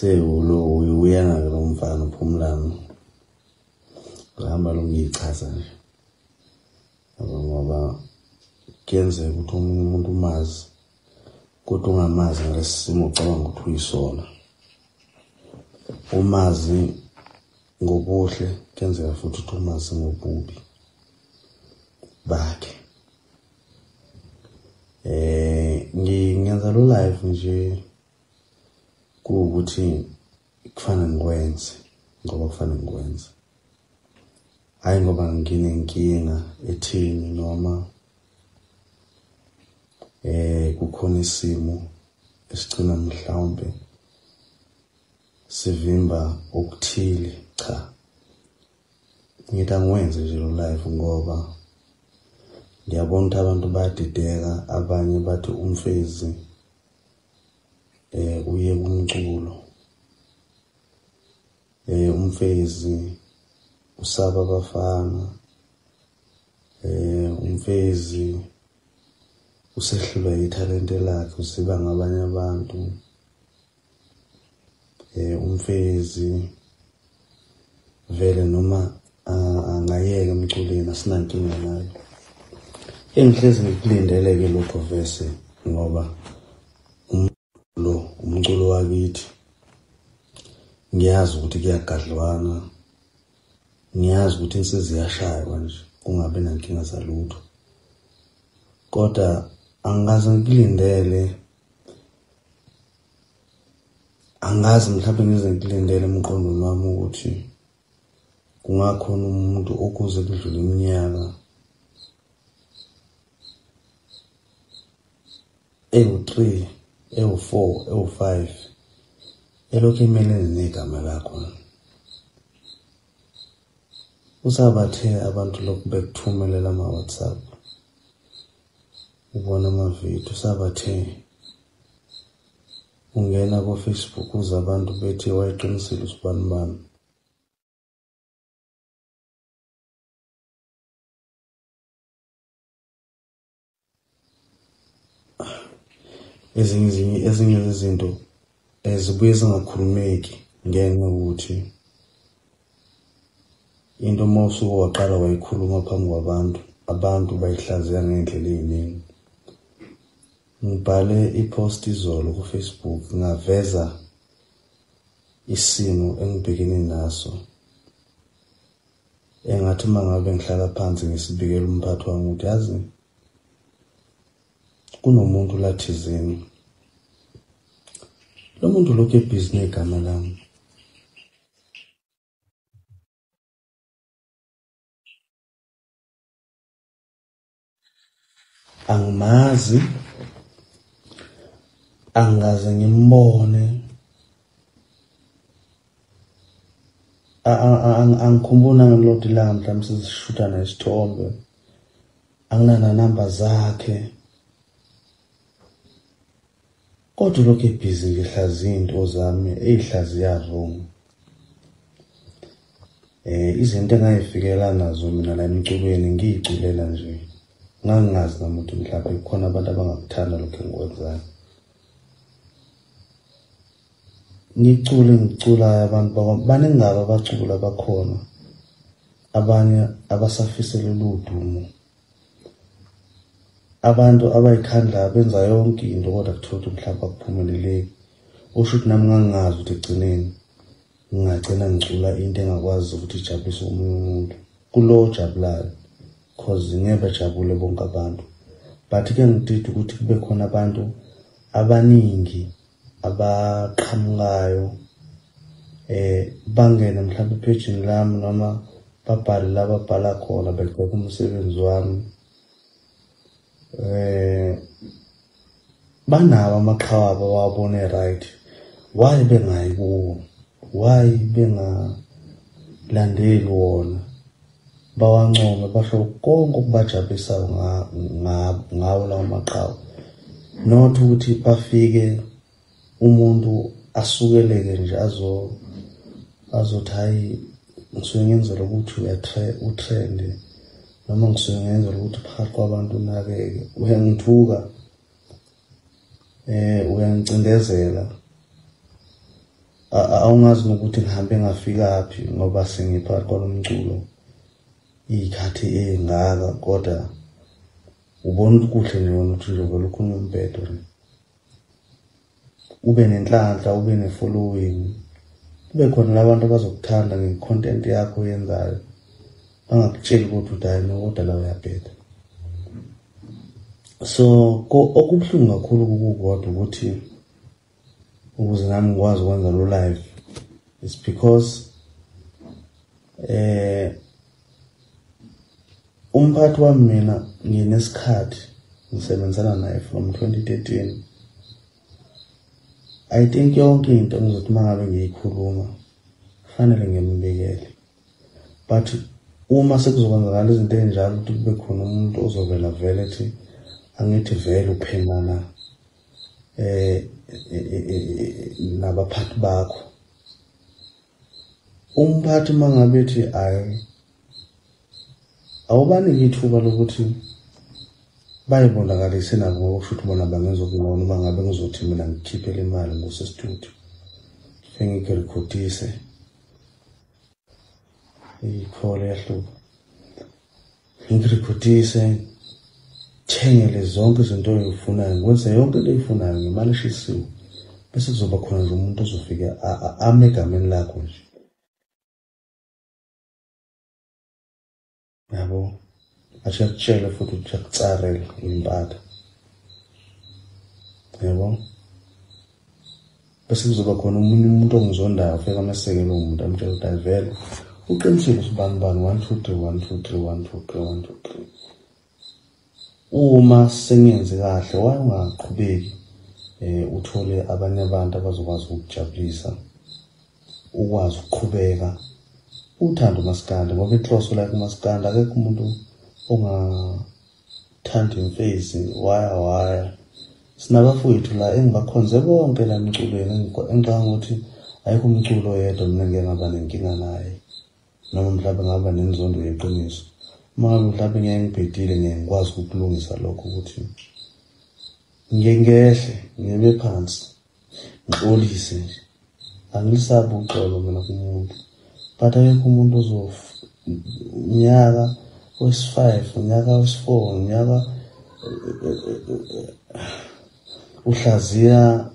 Sewulo uyena ke lo mfana uPhumlani. Ngihamba lo ngiyichaza nje. Ngoba kuyenzeka ukuthi omunye umuntu umazi kodwa ungamazi ngalesi simo ucabanga ukuthi uyisona. Umazi ngobuhle, kuyenzeka futhi ukuthi umazi ngobubi bakhe. Ngingenza lo live nje kuwukuthi kufanele ngikwenze, ngoba kufanele ngikwenze. Hhayi ngoba nginenkinga ethini noma kukhona isimo esigcina mhlawumbe sivimba okuthile. Cha, ngithi angiwenze nje lo live ngoba ngiyabona ukuthi abantu bayadideka. Abanye bathi uMfezi uye kumculo, uMfezi usaba abafana, uMfezi usehlulwa ithalente lakhe, usiba ngabanye abantu, uMfezi vele noma angayeka emculweni asinankinga nayo. Engihlezi ngikulindele-ke lokho vese, ngoba lo umculo wakithi ngiyazi ukuthi kuyagadlwana, ngiyazi ukuthi insizi iyashaywa nje kungabi nankinga zalutho, kodwa angikaze ngikulindele, angazi mhlawumbe ngize ngikulindele emqondweni wami ukuthi kungakhona umuntu okuze kudlule iminyaka ewu-3, ewu-4, ewu-5 elokhu emelene negama lakho. Usabathe abantu lokhu bekuthumelela ama-WhatsApp, ubona amavidiyo, usabathe ungena ko-Facebook uze abantu bethi wayeqinisile usibani bani. Ezinye izinto zibuye zingakhulumeki ngenxa yokuthi into uma usuke waqala wayikhuluma phambi kwabantu, abantu bayihlaziya ngey'ndlela ey'ningi. Ngibhale i-post izolo ku-Facebook ngaveza isimo engibhekene naso, engathi uma ngabe ngihlala phansi ngisibikela umphathi wami ukuthi yazi kunomuntu la thizeni, lo muntu lokhu ebhizi negama lami. Angimazi, angikaze ngimbone, angikhumbuli nangelilodwa ilanga mhlawumbe sisishutha nesithombe, anginananamba zakhe, kodwa lokhu ebhizi ngihlaziya iy'nto zami ey'hlaziya wrong. Izinto engayifikela nazo mina la emculweni ngiyiculela nje, ngangingazi nami ukuthi mhlawumbe kukhona abantu abangakuthanda lokhu engikwenzayo. Ngicule ngiculayo abantu baningi kabi abaculi abakhona, abanye abasafiselela udumo, abantu abayikhandlayo benza yonke into kodwa kuthiwa ukuthi mhlawumbe akuphumeleleki. Usho ukuthi nami ngangingazi ukuthi ekugcineni ngingagcina ngicula into engakwazi ukuthi ijabulise omunye umuntu, kulo ojabulayo, cause ngeke bajabule bonke abantu. But kuyangidida ukuthi kube khona abantu abaningi abaqhamukayo bangene mhlawumbe ephejini lami noma babhale la babhala khona begxeka umsebenzi wami. Banawo amaqhawe abo abawabone right, why bengayi kuwo, why bengalandeli wona, bawancome basho konke okubajabulisayo ngawo lawo maqhawe, not ukuthi bafike umuntu asukeleke nje azothi hayi ngisuke ngenzela ukuthi utrende noma ngisuke ngenzela ukuthi phakathi kwabantu unakeke. Uyangithuka, uyangicindezela. Awungazi nokuthi ngihambe ngafikaphi ngoba sengiphakathi kwalo mculo iy'khathi ey'ngaka, kodwa ubona ukuthi kuhle nje wena ukuthi nje vele ukhulume umbhedo nje. Ube nenhlanhla, ube ne-following, kube khona labantu abazokuthanda nge-content yakho oyenzayo, bangakutsheli kodwa ukuthi hhayi no, kodwa la uyabheda. So okubuhlungu kakhulu kukodwa ukuthi ukuze nami ngikwazi ukwenza lo live is because umphathi wami mina nginesikhathi ngisebenzana naye from 2013. I think yonke into engizothi uma ngabe ngiyikhuluma kufanele ngimbikele, but uma sekuzokwenzakala izinto ey'njalo ukuthi kube khona umuntu ozovela vele ethi angithi vele uphemana nabaphathi bakho. Umphathi uma ngabe ethi hhayi, awubaniki ithuba lokuthi bayibonakalise nabo, ngoba kusho ukuthi bona bangenza okungcono. Uma ngabe ngizothi mina ngikhiphele imali nguse-studio ngifike ngikurekhodise, ikhole yahluka, ngikurekhodise, ngithengele zonke izinto oyifunayo, ngikwenze yonke into oyifunayo ngemali eshisiwe, bese kuzoba khona nje umuntu ozofika ame egameni lakho nje, yabo, athi akutshele futhi ukuthi akutsarele impatha, yabo. Bese kuzoba khona omunye umuntu ongizondayo afike ameseke lowo muntu, amtshele ukuthi hayi vele uqinisile usibani bani, 1 2 3 1 2 3 1 2 3 1 2 3. Uma sengenze kahle, why ungaqhubeki uthole abanye abantu abazokwazi ukukujabulisa, ukwazi ukuqhubeka uthande umaskandi, ngoba inhloso la kumaskandi akekho umuntu ongathanda imfezi. Waya waya sinabafowethu la engibakhonze bonke la emculweni, engicabanga ukuthi ayikho umculo oyedwa mina ngike ngaba nenkinga naye, noma mhlawumbe ngaba nenzondo yeqiniso. Uma ngabe mhlawumbe ngeke ngibhedile, ngeke ngikwazi ukukulungisa lokho, ukuthi ngike ngehle ngibe phansi ngixolise nje. Angilisabi uxolo mina kumuntu, but akekho umuntu unyaka wesi-5, unyaka wesi-4, unyaka uhlaziya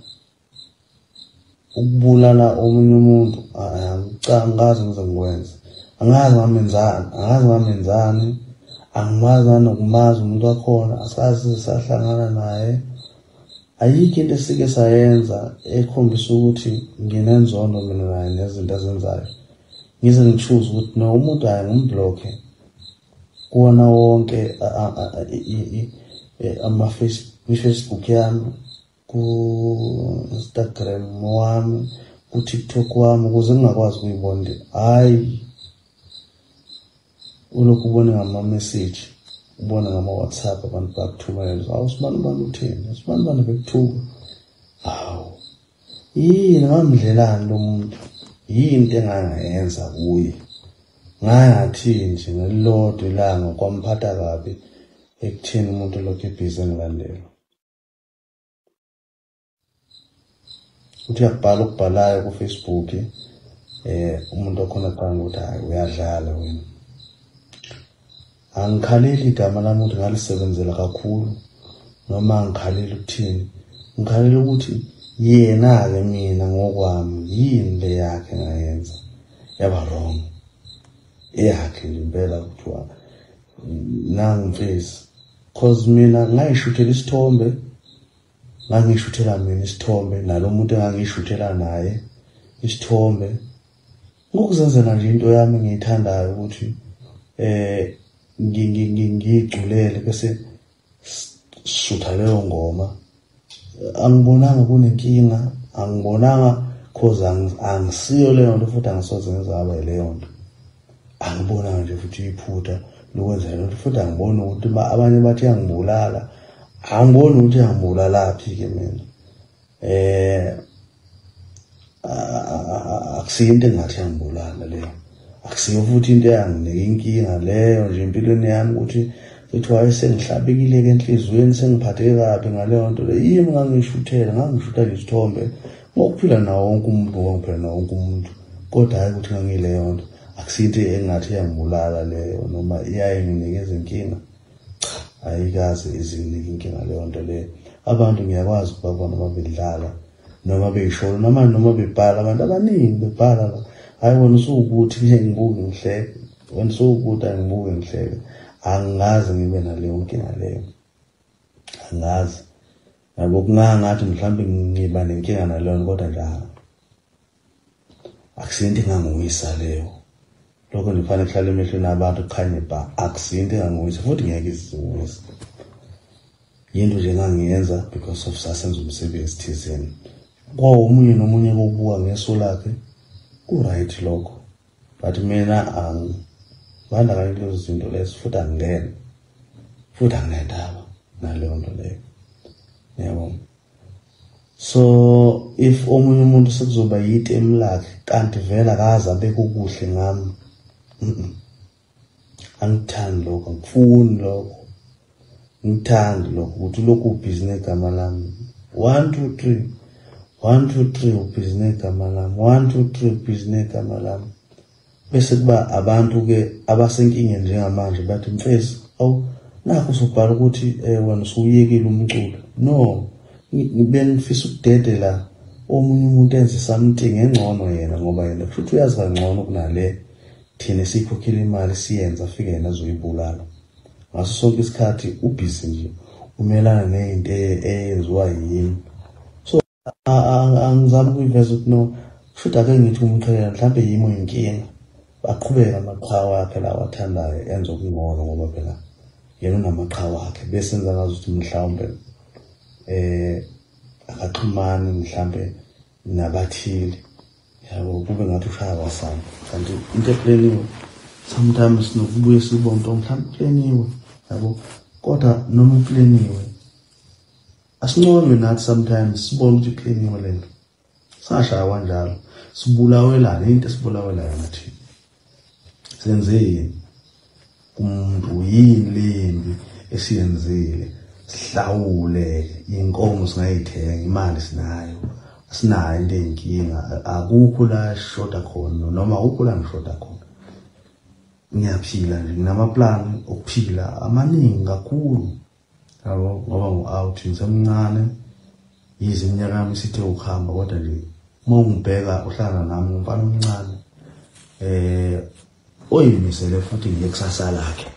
ukubulala omunye umuntu. Angikaze ngize ngikwenze, angazi ngamenzani, angazi ngamenzani, angimazi nanokumazi umuntu wakhona, asazi sahlangana naye. Ayikho into esike sayenza ekhombisa ukuthi nginenzondo mina naye nezinto azenzayo. Ngize ngi-choose ukuthi no, umuntu hhayi ngimblokhe kuwona wonke kwi-Facebook yami, ku-Instagram wami, ku-TikTok wami, ukuze ngingakwazi ukuyibona. Hhayi, ulokhu ubone ngama-message, ubone ngama-WhatsApp abantu bakuthumela, hawu sibani bani utheni, sibani bani bekuthuka. Hawu, yini ngamdlelani lo muntu, yini into engangayenza kuye? Ngathi nje ngelilodwa ilanga kwamphatha kabi ekutheni umuntu lokhu ebhizi engilandela. Uthi uyakubhala okubhalayo ku-Facebook, umuntu okhona aqanga ukuthi hhayi uyadlala wena. Angikhaleli igama lami ukuthi ngalisebenzela kakhulu, noma angikhaleli ukuthini, ngikhalela ukuthi yena-ke mina ngokwami yini le yakhe engayenza yaba wrong, eyakhe nje impela kuthiwa nangimfezi. Cause mina ngayishuthela isithombe, ngangishuthela mina isithombe nalo muntu engangishuthela naye isithombe, ngokuzenzela nje into yami engiyithandayo ukuthi ngiyiculele bese sishutha leyo ngoma. Angibonanga kunenkinga, angibonanga cause angisiyo leyo nto, futhi angisoze ngizabe leyo nto. Angibonanga nje futhi iphutha lokwenza leyo nto, futhi angiboni ukuthi abanye bathi iyangibulala, angiboni ukuthi iyangibulalaphi-ke mina. Akusiyo into engathi iyangibulala leyo, akusiyo futhi into eyanginika inkinga leyo nje empilweni yami, ukuthi kuthiwa sengihlabekile-ke enhliziyweni, sengiphatheke kabi ngaleyo nto leyo. Yimi ngangishuthela, ngangishutha nje isithombe Ngokuphila nawo wonke umuntu, ngokuphila nawo wonke umuntu, kodwa hhayi ukuthi ngangileyo nto. Akusinto engathi iyangibulala leyo noma iyayenginikeza inkinga. Cha, ayikaze izinike inkinga leyo nto leyo. Abantu ngiyakwazi ukubabona uma bedlala noma beyisholo noma bebhala. Abantu abaningi bebhala la, hhayi wena usuwukuthi nje ngibuke ngihleke, wena usuwukuthi angibuke ngihleke. Angikaze ngibe naleyo nkinga leyo, angazi. Yabo, kungangathi mhlawumbe ngiba nenkinga naleyo, kodwa nje akusinto engangiwisa leyo. Lokho nje kufanele kuhlale emehlweni abantu kukhanye bha, akusinto engangiwisa futhi ngeke iziwise. Yinto nje engangiyenza because of sasenza umsebenzi thizeni. Kwawomunye nomunye kokubuka ngeso lakhe ku-right lokho, but mina angibandakanye lezo zinto lezo futhi angingene futhi anginendaba naleyo nto leyo, yabo. So if omunye umuntu sekuzoba yitemu lakhe kanti vele akaze abeke okuhle ngami, angikuthandi lokho, angifuni lokho, ngikuthandi lokho ukuthi lokhu ubhizi negama lami. 1 2 3 1 2 3 ubhizi negama lami, 1 2 3 ubhizi negama lami. Bese kuba abantu-ke abasenkingeni njengamanje bathi mfezi, awu nakho usubhala ukuthi wena usuyekile umculo. No, bengifisa ukudedela omunye umuntu enze something engcono yena, ngoba yena futhi uyazi kangcono kunale thina siyikhokhela imali siyenza, afike yena azoyibulala. Ngaso sonke isikhathi ubhizi nje umelana ney'nto eyenziwa yimi. So angizami ukuyiveza ukuthi no, futhi ake ngithi umqhele mhlawumbe yimi oyinkinga. Aqhubeke amaqhawe akhe lawa athandayo enze okungcono, ngoba phela yena unamaqhawe akhe, bese enza ngazuthi mhlawumbe akaxhumani mhlambe nabathile, yabo, kube ngathi ushaya kwasana. Kanti into epleniwe sometimes sinokubuye sibone into mhlawumbe ipleniwe, yabo, kodwa noma ipleniwe asinconywe nathi sometimes sibone ukuthi ipleniwe lento. Sashaya kanjalo, sibulawelana into esibulawelayo nathi. Senze yini kumuntu, yini lembi esiyenzile? Sihlawule inkomo singayithenga, imali sinayo, asinayo into eyinkinga. Akukho la sishoda khona noma akukho la ngishoda khona. Ngiyaphila nje, nginamaplani okuphila amaningi kakhulu, yabo, ngoba ngu-out ngisemncane, yize iminyaka yami isithe ukuhamba, kodwa nje uma ungibheka uhlala nami ngumfana omncane oyimisele futhi ngekusasa lakhe.